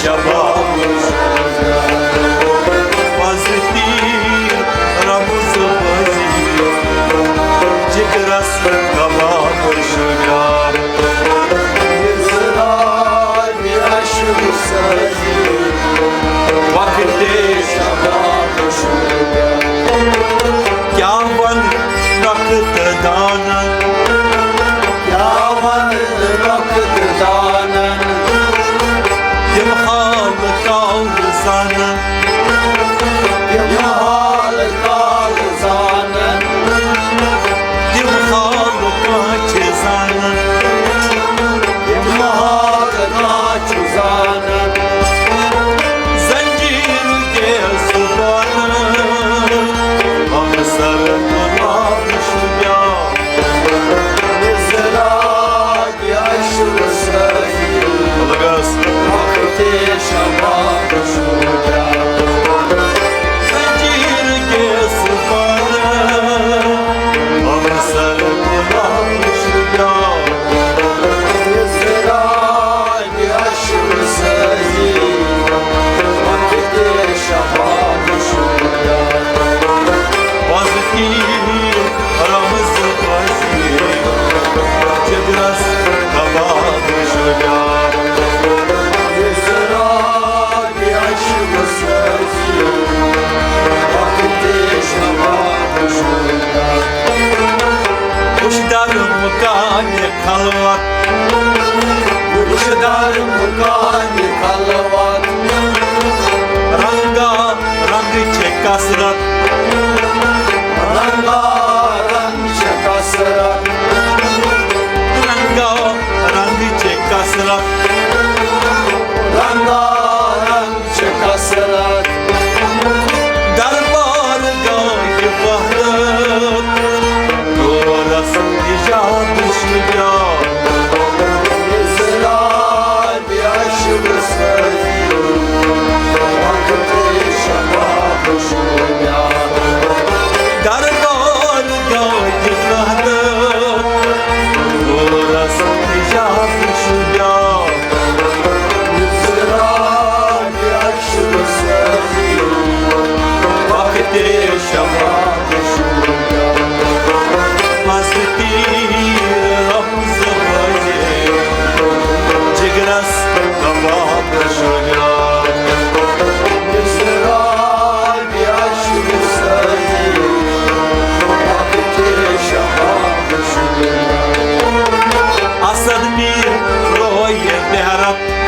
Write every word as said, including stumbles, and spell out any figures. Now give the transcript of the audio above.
شباب، پزتی رمز بزی، جگرس کباب شجاع۔ وقت شباب شجاع۔ کیا ون وقت دانن، کیا ون وقت دانن، تم حال کال زانن، تم حال کال زانن، تم حال کانچ زانن، تم حال کانچ زانن۔ زنجیر کے زبان، ہم سر گلاب شجاع۔ لگس۔ زنجیر کے زبان، ہم سر گلاب شجاع۔ وزکی رمز وزی، جگرس کباب شجاع۔ وش در مکان خلوت، وش در مکان خلوت۔ رنگا رنگ چه کثرت، رنگا رنگ چه کثرت، رنگا رنگ چه کثرت، رنگا رنگ چه کثرت۔ دربار گاه وحدت، دورس ایجاد شجاع۔ دربار گاه وحدت، دورس ایجاد شجاع۔ وقت شباب شجاع۔ مست تیر لفظ بجے، جگرس کباب شجاع۔ اسد میر روی بہرت،